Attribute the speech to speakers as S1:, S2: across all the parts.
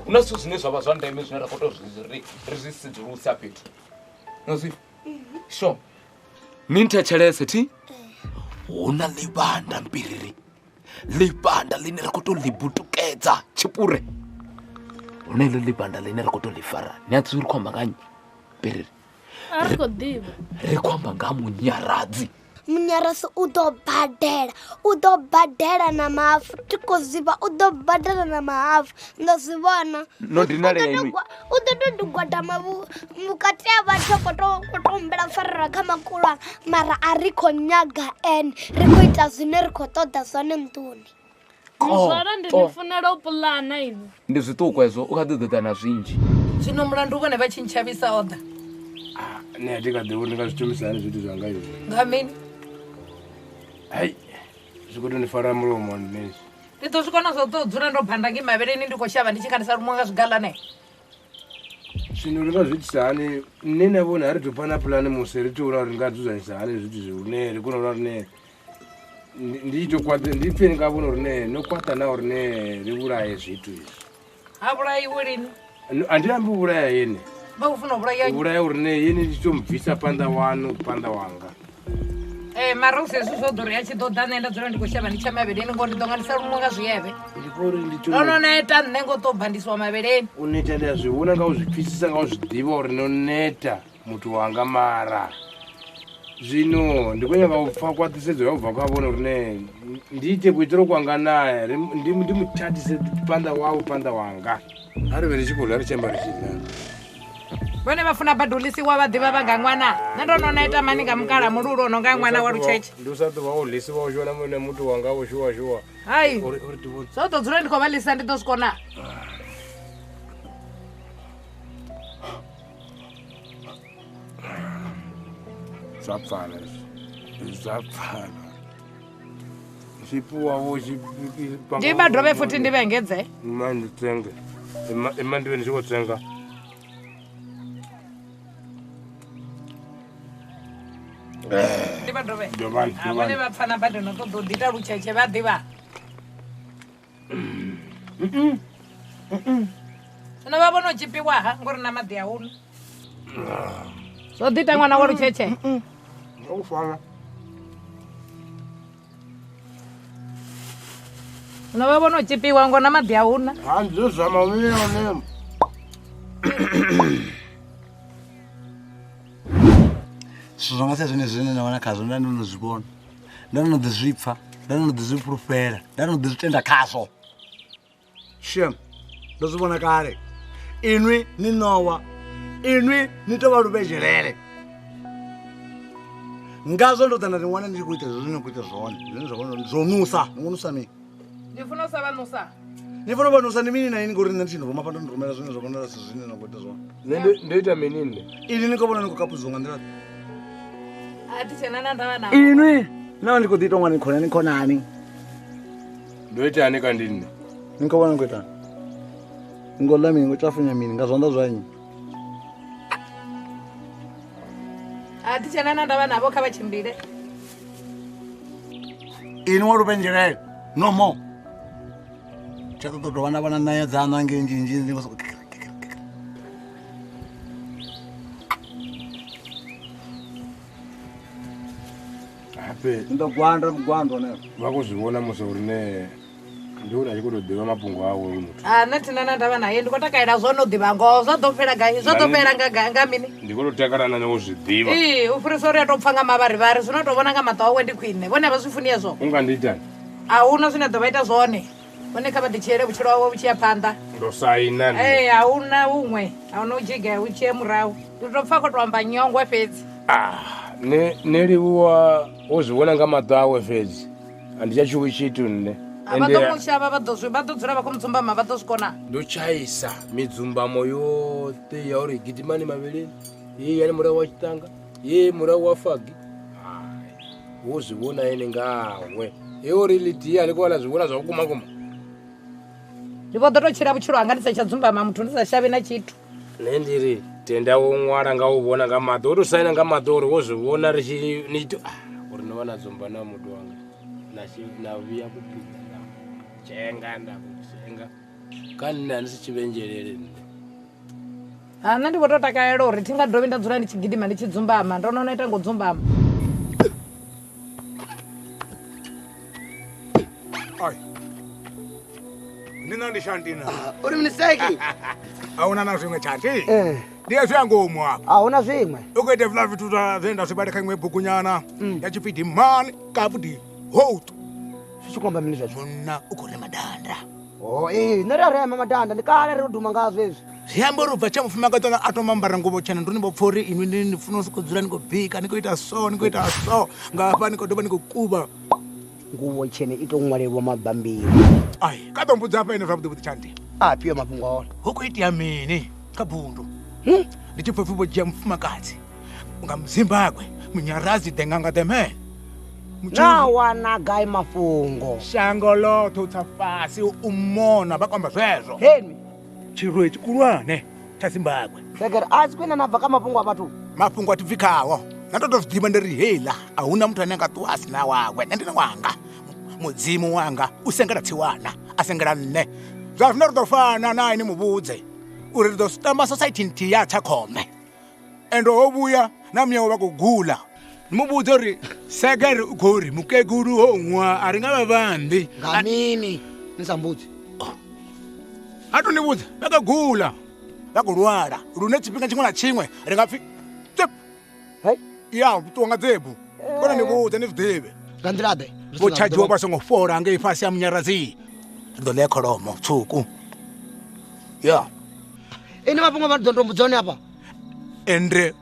S1: Una zwithu zwine zwa vha zwa ndeme zwine ra khou tou ri zwi sedzulusa fhethu. No zwi sho ni nthetshelese thi hu na ḽivhanda mpiriri ḽivhanda ḽine ra khou tou ḽi butukedza tshipure hu na iḽo ḽivhanda ḽine ra khou tou ḽi fara ni a ḓivha ri khou amba nga nnyi mpiriri
S2: a ri khou ḓivha
S1: ri khou amba nga Munyaradzi.
S3: Munyaradzi u ḓo badela, u ḓo badela na mahafu. Thi khou zivha u ḓo badela na mahafu. Ndo zwi vhona.
S1: No dinalea inwi.
S3: U ḓo tou ḓi gwadama vhukati ha vhathu a khou tou humbela pfarelo kha makhulu anga. Mara a ri khou nyaga ene, ri khou ita zwine ri khou ṱoḓa zwone nḓuni.
S2: Muzwala ndi ni funela u puḽana inwi.
S1: Ndi zwiṱuku hezwo u kha ḓi ḓo ḓa na zwinzhi.
S4: Zwino mulandu vhone vha tshi ntshavhisa oḓa.
S5: Nṋe a thi kha ḓivhi uri ndi nga zwi thomisa hani zwithu zwanga izwi.
S4: Nga mini?
S5: Hai, zwi khou tou ni fara mulomo nṋe izwi.
S4: Ndi ḓo zwi kona zwa u ḓo dzula ndo banda ngei mavheleni ndi khou shavha ndi tshi nga ndi sa lumiwa nga zwigalane.
S5: Zwino ri nga zwi itisa hani nṋe na vhone a ri tou pfana pulane musi ri tou vhona uri ri nga dzudzanyisa hani zwithu zwi lune ri kone u vhona uri ne ndi tshi tou kwaṱa ndi pfeni nga vhona uri ne no kwaṱa na uri ne ri vhulaye zwithu izwi.
S4: Ha vhulaiwe lini?
S5: A ndi ambi u vhulaya yene.
S4: Vha khou funa u vhulaya
S5: U vhulaya uri ne yene ndi tou mubvisa phanḓa waṋu phanḓa wanga.
S4: Mara u sa hezwi zwo ḓo ri a tshi ḓo ḓa nṋe nda dzula ndi khou shavha ndi tsha mavheleni ngori ndi ḓo nga ndi sa lumiwa nga zwievhe.
S5: Ndi khou uri ndi tou
S4: Ndo no neta nṋe ngo ṱo bandisiwa mavheleni.
S5: U neta ndi a zwi vhona nga u zwi pfisisa nga u zwi ḓivha uri no neta muthu wanga mara zwino ndi khou nyaga u pfa khwaṱhisedzo ya u bva kha vhone uri ne ndi ite kuitele kwanga naye ndi muthathise phanḓa wavho phanḓa wanga. A ri vhe ri tshi khou ḽa ri tshi amba ri tshi ḽa.
S4: Vhone vha funa badi u ḽisiwa vha ḓivha vha nga ṅwana. Nṋe ndo no neta mani nga mukala mululu ono nga ṅwana wa lutshetshe.
S5: Ndi u sa ḓuvha u ḽisiwa u shona muṋe muthu wanga wo shuwa shuwa.
S4: Hai.
S5: Uri uri ndi vhone.
S4: Zwo ḓo dzula ndi khou vha ḽisa ndi ḓo zwi kona.
S5: Zwa pfala izwi. Zwa pfala. Zwipuwa wo tshi
S4: Ndi vha dovhe futhi ndi vha engedze.
S5: Ima ndi tsenge. Ima ima ndi vhe ndi tshi khou tsenga.
S4: Ndi vha dovhe.
S5: Dovhani,
S4: Ah, vhone
S5: dovhani.
S4: vha pfana badi no ṱoḓa u ḓi ita lutshetshe vha ḓivha. Zwino vha vhona u tshipiwa ha ngori na maḓi a huna. Zwo ḓi ita ṅwana wa lutshetshe.
S5: Zwa u fana.
S4: Zwino vha vhona u tshipiwa ngo na maḓi a huna.
S5: Ha ndi ḓo zama u vhea hone.
S6: Zwithu zwanga sa zwine zwine nda wana khazwo nda ndo no zwi vhona, nda ndo no ḓi zwi pfa, nda ndo no ḓi zwi fhulufhela, nda ndo no ḓi zwi tenda khazwo. Shem, ndo zwi vhona kale. Inwi ni ṋowa, inwi ni tou vha luvhezhelele. Ngazwo ndo ḓa nda ni wana ni tshi khou ita zwine na khou ita zwone, zwine zwa vhona zwo nusa, ni khou nusa mini?
S4: Ndi funa u sa vha nusa.
S6: Ni funa u vha nusa ndi mini na ini ngori nṋe ndi tshi ni ruma fhano ni rumela zwine zwa vhonala si zwine na khou ita zwone.
S5: Nṋe ndo ita mini nṋe?
S6: Ini ni khou vhona ni khou kapudziwa nga nḓila ḓe?
S4: A thi tshena na ndavha navho.
S6: Inwi na ndi khou ḓi ita ṅwana ni khonani khonani.
S5: Ndo itani kandi nṋe?
S6: Ni khou vhona ni khou itani? Ni khou ḽa mini, ni khou tshafunya mini nga zwanḓa zwa nnyi?
S4: A thi tshena na ndavha navho kha vha tshimbile.
S6: Ini wa luvhenzhelele no more. Tsha ṱoḓa dovha nda vha na ṋaya dzaṋu hangei nzhinzhi ndi khou sokou
S5: Hape
S6: ndo gwanda mugwando hanefho.
S5: Vha khou zwi vhona musi uri ne ndi uri a tshi khou tou ḓivha mafhungo awe uyu muthu.
S4: A nṋe thina na ndavha naye ndi khou takalela zwone u ḓivha ngoho zwa ḓo fhela gai zwa ḓo fhela nga mini.
S5: Ndi khou tou takala na u zwi ḓivha.
S4: Ee u fhirisa uri a tou pfa nga mavharivhari zwino tou vhona nga maṱo awe ndi khwine vhone a vha zwi funi hezwo.
S5: U nga ndi itani?
S4: A huna zwine a ḓo vha ita zwone. Vhone kha vha ḓi tshiele vhutshilo hawe vhu tshi ya phanḓa.
S5: Ndo saina nṋe.
S4: Ee a huna huṅwe a huna u dzhiga u tshi murahu. Ndi tou pfa khou tou amba nyongwe fhedzi.
S5: Ah, ne livhuwa wo zwi vhona nga maṱo awe fhedzi. A ndi tsha tshuwi tshithu nṋe.
S4: Vha ḓo mu shavha vha ḓo dzula vha khou mudzumbama vha ḓo zwi kona.
S5: Ndo tshaisa midzumbamo yoṱhe ya uri gidimani mavheleni, ye yani murahu wa tshiṱanga, ye murahu wa fagi. Hai, wo zwi vhona ene ngawe. Ye uri Lidia ḽi khou wana zwi vhona zwa vhukuma kuma.
S4: Ndi vho ḓo tou tshila vhutshilo hanga ndi sa tsha dzumbama muthu ndi sa shavhi na tshithu.
S5: Nṋe ndi ri tenda wo ṅwala nga u vhona nga maṱo, wo tou saina nga maṱo uri wo zwi vhona ri tshi ni to uri no vha na dzumba na muthu wanga. Na vhuya kupinda nda tshenga nda kutshenga kha nṋe a ndi si tshivhenzhelele nṋe.
S4: Ha nṋe ndi vho tou takalela uri thi nga dovhi nda dzula ndi tshi gidima ndi tshi dzumbama ndo no ita ngo dzumbama.
S7: Ai. Nina ndi shantina.
S8: Uri mniseki.
S7: Ahuna na zwiṅwe tshanti. Ndi ya zwi ngomu apa.
S8: Ahuna zwiṅwe.
S7: U khou ita hezwiḽa zwithu zwa zwe nda zwi vhala kha iṅwe bugunyana ya tshipfi man kapudi hout.
S8: Zwi tshi khou amba mini zwezwo?
S7: Munna u khou rema danda.
S8: Oh, ee, nṋe ri a rema madanda ndi kale ri duma ngazwo hezwi.
S7: Zwi amba uri u bva tsha mufumakadzi wanga a thoma ambara nguvho tshena ndi ni vho pfa uri inwi ni funa u sokou dzula ni khou bika ni khou ita so ni khou ita so nga hafha ni khou dovha ni khou kuvha.
S8: Nguvho tshene i tou ṅwalelwa mabambiri.
S7: Ai, kha ḓo mbudza hafha ene zwavhuḓi vhuḓi tshanti.
S8: Afhio mafhungo a hone?
S7: Hu khou itea mini kha bundu? Ndi tshi pfa pfi vho dzhia mufumakadzi nga Muzimbabwe Munyaradzi the nganga the man.
S8: Na wana gai mafhungo?
S7: Shango ḽoṱhe u tsa fhasi u mona vha khou amba zwezwo.
S8: Henwi
S7: tshirwe tshikulwane tsha Zimbabwe.
S8: Sekere a si kwine na bva kha mafhungo a vhathu.
S7: Mafhungo a thi bvi khawo. Nṋe ndo tou zwi ḓivha ndi ri heiḽa a huna muthu ane a nga ṱuwa a si na wawe. Nṋe ndi na wanga. Mudzimu wanga u sengela tsiwana a sengela nṋe. Zwa zwino ri ḓo fana na ini muvhudze uri ri ḓo tamba society nthihi ya Tshakhome. Ende ho vhuya na muya vha khou gula. Muvhudze uri Segere u khou ri mukegulu ho ṅwa a ri nga vha vhambi.
S8: Nga mini ni sa mbudzi?
S7: A to ni vhudza vha khou gula vha khou lwala lune tshifhinga tshiṅwe na tshiṅwe ri nga pfi tsep. Ya ṱuwa nga dzebu. Kona ni vhudze ni zwi ḓivhe.
S8: Nga nḓila ḓe?
S7: Vho tshadziwa vha songo fhola ngei fhasi ya Munyaradzi. Ri ḓo ḽea kholomo tswuku. Ya.
S8: Ine mafhungo vha ḓo ndo mbudza hone afha.
S7: Ende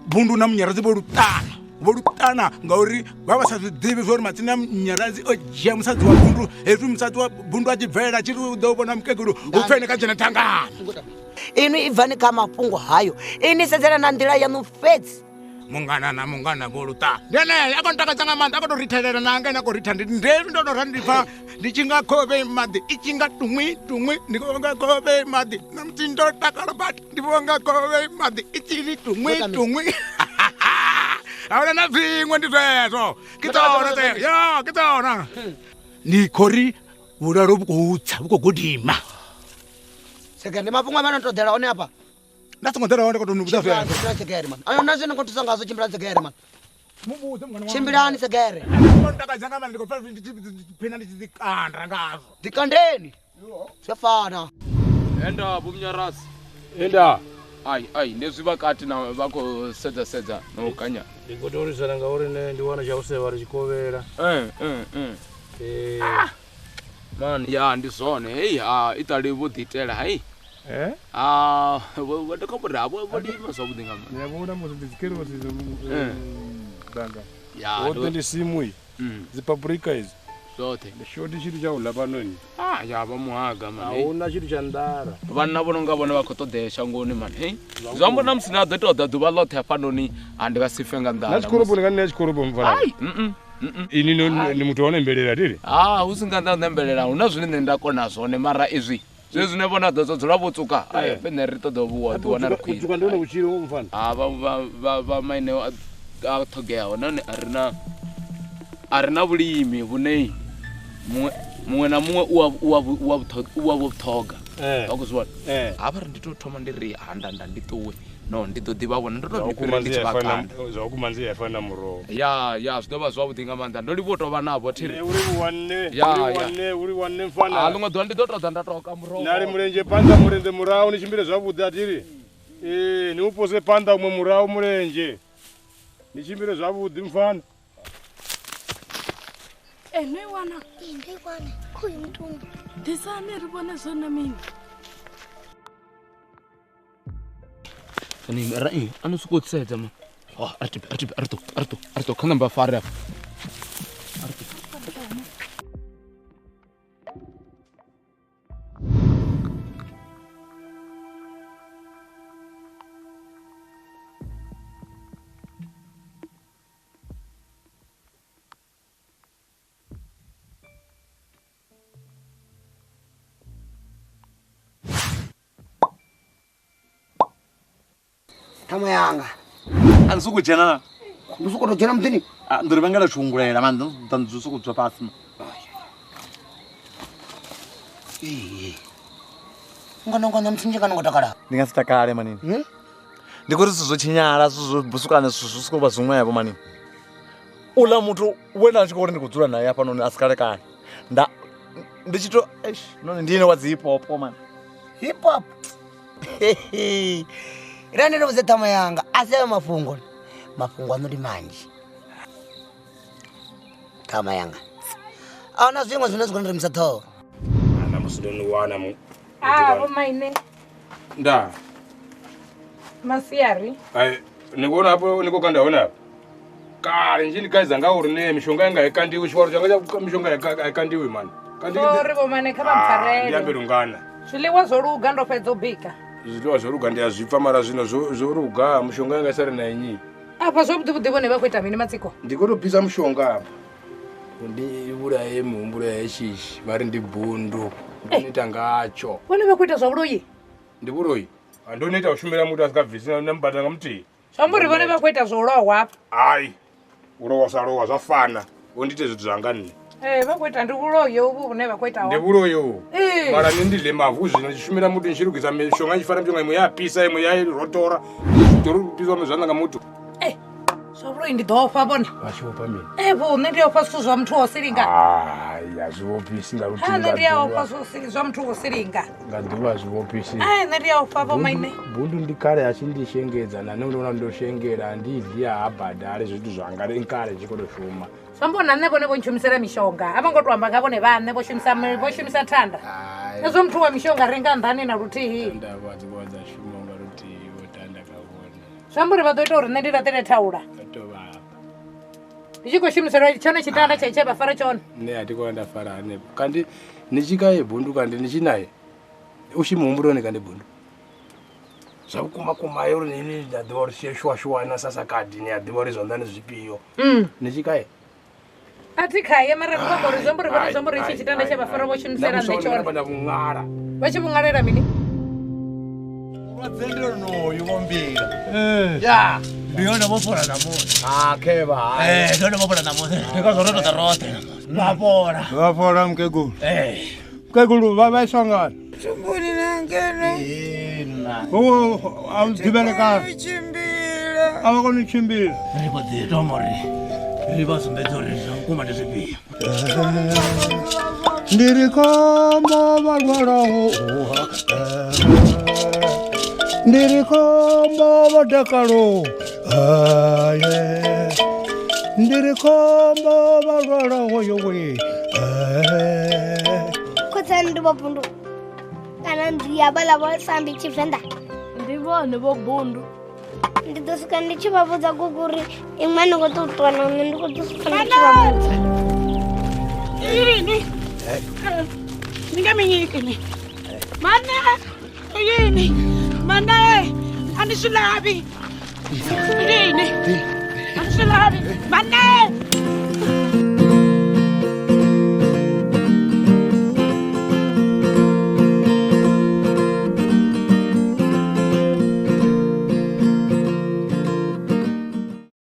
S7: bundu na Munyaradzi vho luṱana. Vho luṱana ngauri vha vha sa zwi ḓivhi zwa uri matsina Munyaradzi o dzhia musadzi wa bundu. Hezwi musadzi wa bundu a tshi bvelela a tshi ri u ḓo vhona mukegulu hu pfi ene kha dzhena thangana.
S8: Inwi i bvani kha mafhungo hayo. Ini sedzela na nḓila yaṋu fhedzi.
S7: Mungana na mungana vho luṱana. Ndi ene a khou ntakadza nga maanḓa a khou tou rithelela na anga ene a khou ritha. Ndi hezwi ndo tou ra ndi pfa ndi tshi nga khovhe maḓi i tshi nga tuṅwi tuṅwi ndi khou nga khovhe maḓi na musi ndo takala badi ndi vho nga khovhe maḓi i tshi ri tuṅwi tuṅwi. Ahuna na zwiṅwe ndi zwezwo. Ke tsona tse yo ke tsona. Ndi khou ri vhulalo vhu khou tsa vhu khou gidima.
S8: Segere ndi mafhungo a no ṱoḓela hone afha.
S7: Nda songo ḓela hone khou tou ni vhudza zwezwo.
S8: Tshimbila Segere man. Ayo na zwine khou thusa ngazwo tshimbila Segere man. Tshimbilani Segere.
S7: Ndo ntakadza nga maanḓa ndi khou pfa ndi tshi phina ndi tshi ḓi kanda ngazwo.
S8: Ḓikandeni. Zwi a fana.
S1: Enda vho Munyaradzi.
S5: Enda.
S1: Ai ai ndi zwi vhakati na vha khou sedza sedza na u ganya.
S5: Ndi khou tou lwisana ngauri nṋe ndi wana tsha u sevha ri tshi kovhela.
S1: Man ya ndi zwone. Hei ha iṱali vho ḓi itela hei. Vho ndi khou ri vho lima zwavhuḓi nga maanḓa.
S5: Ni a vhona musi ndi dzikeroti dzo danga.
S1: Ya
S5: hoṱhe ndi simu iyi. Dzi paprika idzi.
S1: Zwoṱhe.
S5: Ndi shoti tshithu tsha u ḽa fhanoni.
S1: Ya vha muhaga man.
S5: A huna tshithu tsha nḓala.
S1: Vhanna vho no nga vhone vha khou ṱoḓea shangoni man. Hei. Zwi amba na musi na ḓo ita u ḓa ḓuvha ḽoṱhe hafhanoni a ndi nga si fe nga nḓala.
S5: Na tshikoropo ndi nga nṋea tshikoropo mufana.
S1: Ai.
S5: Ini ni muthu wa u nembelela tili?
S1: Hu si nga nḓa u nembelela hu na zwine nṋe nda kona zwone mara izwi zwe zwine vhona ḓo dzula vho tsuka ai fhedzi ri ṱoḓa u vhuwa ḓi wana ri khwine.
S5: Tsuka ndi hone vhutshilo mufana.
S1: Vha maine a ṱhogeaho nahone a ri na vhulimi vhune muṅwe na muṅwe u wa vhuṱhoga. Wa khou zwi vhona? Hafha ri ndi tou thoma ndi ri handanda ndi ṱuwe. No, ndi ḓo ḓivha vhona ndo tou ndi fhira ndi tshi vha kanda.
S5: Zwa vhukuma nzi ya fana na muroho.
S1: Ya zwi ḓo vha zwavhuḓi nga maanḓa. Ndo livhuwa tou vha navho thiri.
S5: Uri wanne, uri wanne mfana.
S1: Ah, ḽiṅwe ḓuvha ndi ḓo tou ḓa nda toka muroho.
S5: Nali mulenzhe phanḓa mulenzhe murahu ni tshimbile zwavhuḓi a thiri. Ni u pose phanḓa umwe murahu mulenzhe. Ni tshimbile zwavhuḓi mfana.
S2: No iwana.
S3: Ndi wana. Khuyu mutumbu.
S2: Ḓisani ri vhone zwone mini.
S1: Ni ra i ano soko tsedza ma. Oh, arti khana mba fare afha. Arti.
S8: Thama yanga.
S6: A ndi sokou dzhena na?
S8: Ndi sokou tou dzhena muḓini?
S6: Ndi ri vhengela tshungulela mani, ndo ḓa sokou dzula fhasi ma.
S8: Ee. Ngwana ngwana mutsinje kana ngo takala?
S6: Ndi nga si takale manini. Ndi khou ri zwithu zwo tshinyala, zwithu zwo busukana, zwithu zwo sokou vha zwiṅwevho manini. Uḽa muthu we nda tshi khou ri ndi khou dzula naye hafhanoni a si kale kale. Nda ndi tshi to eish, noni ndi ine wa dzi hip hop mani.
S8: Hip hop. Ira ndi vhudze ṱhama yanga a si ayo mafhungo. Mafhungo aṋu ndi manzhi. Ṱhama yanga. A huna zwiṅwe zwine zwi khou nremisa ṱhoho.
S5: Na musi ndo ni wana mu.
S4: Ah, vho maine.
S5: Nda.
S4: Masiari.
S5: Ai, ni vhona hapo ni khou kanda hone hafho. Kale nzhi ndi kaidza nga uri ne mishonga yanga i kandiwi, tshivhalo tshanga tsha mishonga i kandiwi mani.
S4: Sorry vho mane kha vha mpfarele.
S5: Ndi ambe lungana.
S4: Zwiḽiwa zwo luga ndo fhedza u bika.
S5: Zwiḽiwa zwo luga ndi a zwi pfa mara zwino zwo luga mushonga yanga i sa ri na nnyi.
S4: Afha zwavhuḓi vhuḓi vhone vha khou ita mini matsiko?
S5: Ndi khou tou fhisa mushonga afha. Ndi vhulaye mihumbulo ya shishi vha ri ndi bundu. Ndo neta ngatsho.
S4: Vhone vha khou ita zwa vhuloi?
S5: Ndi vhuloi. Ndo neta u shumela muthu a si ka bvisi na mubata nga muthihi.
S4: Zwi amba uri vhone vha khou ita zwa u lowa afha.
S5: Hai. U lowa sa lowa zwa fana. Vho ndi ite zwithu zwanga nṋe.
S4: Vha khou ita ndi vhuloi uvhu vhune vha khou ita
S5: hone. Ndi vhuloi uvhu. Mara nṋe ndi ḽe mavu zwino ndi shumela muthu ndi tshi lugisa mishonga ndi tshi fara mishonga iṅwe ya fhisa iṅwe ya rotora. Ndi ḓo fhiswa zwanḓa nga muthu.
S4: Zwa vhuloi ndi ḓo ofha vhone.
S5: Vha tshi ofha mini?
S4: Vho nṋe ndi ofha zwithu zwa muthu wo silinga.
S5: Hai, a zwi ofhisi nga luthihi.
S4: Nṋe ndi a ofha zwa muthu wo silinga.
S5: Nga ḓuvha zwi ofhisi.
S4: Nṋe ndi a ofha vho maine.
S5: Bundu ndi kale a tshi ndi shengedza na nṋe ndo vhona ndo shengela ndi dzi ha badale zwithu zwanga ndi kale tshi khou tou shuma.
S4: Zwi amba na nṋe vhone vho ntshumisela mishonga. A vho ngo to amba nga vhone vhaṋe vho shumisa thanda. Hezwo muthu wa mishonga ri nga nḓani na luthihi.
S5: Thanda vha dzi vha dza shuma nga luthihi vho tanda nga vhone.
S4: Zwi amba uri vha ḓo ita uri nṋe ndi laṱele thaula. Ndi tshi khou shumiselwa tshone tshitanda tshe vha fara tshone.
S5: Nṋe a thi kona nda fara hanefho. Kandi ni tshi kaye bundu kandi ni tshi naye u tshi muhumbuloni kandi bundu. Zwa vhukuma kuma yo uri ni nda ḓivha uri sheshwa shwana sasa kadi ni a ḓivha uri zwanḓani zwifhio. Ni tshi kaye.
S4: A thi khaye mara ndi khou uri zwi amba uri vhone zwi amba uri itshi tshitanda tshe vha fara vho shumisela nṋe tshone. Vha tshi vhuṅalela mini?
S6: Vhulwadze ndi lonoyu vho Mbila. Ya,
S9: ndi yone vho fhola ṋamusi.
S6: Ah, khevha.
S9: Ndi yone vho fhola ṋamusi. Ndi ngazwo ro tou ḓa roṱhe ṋamusi. Vha fhola.
S7: Vha fhola mukegulu. Mukegulu vha vhaiswa ngani?
S10: Thumbuni nangene.
S7: Ho a u ḓivhele kale.
S10: Tshimbila.
S7: A vha koni u tshimbila.
S9: Ri khou ḓi thoma uri ri vha sumbedze uri zwa vhukuma ndi zwifhio.
S7: Ndi ri khombo vha lwalaho. Ndi ri khombo vha dakalo. Ndi ri khombo vha lwalaho yowe.
S3: Khotsani ndi vho Bundu kana ndi ya vhaḽa vho sambi Tshivenḓa?
S2: Ndi vhone vho Bundu.
S3: Ndi ḓo swika ndi tshi vha vhudza gugu uri iṅwe ni khou ḓo ṱuwa na nṋe ndi khou ḓo swika ndi tshi vha vhudza.
S10: Yini? Ni nga minyiki ni? Mane, yini? Mane, a ni swi lavi. Yini? A ni swi lavi. Mane,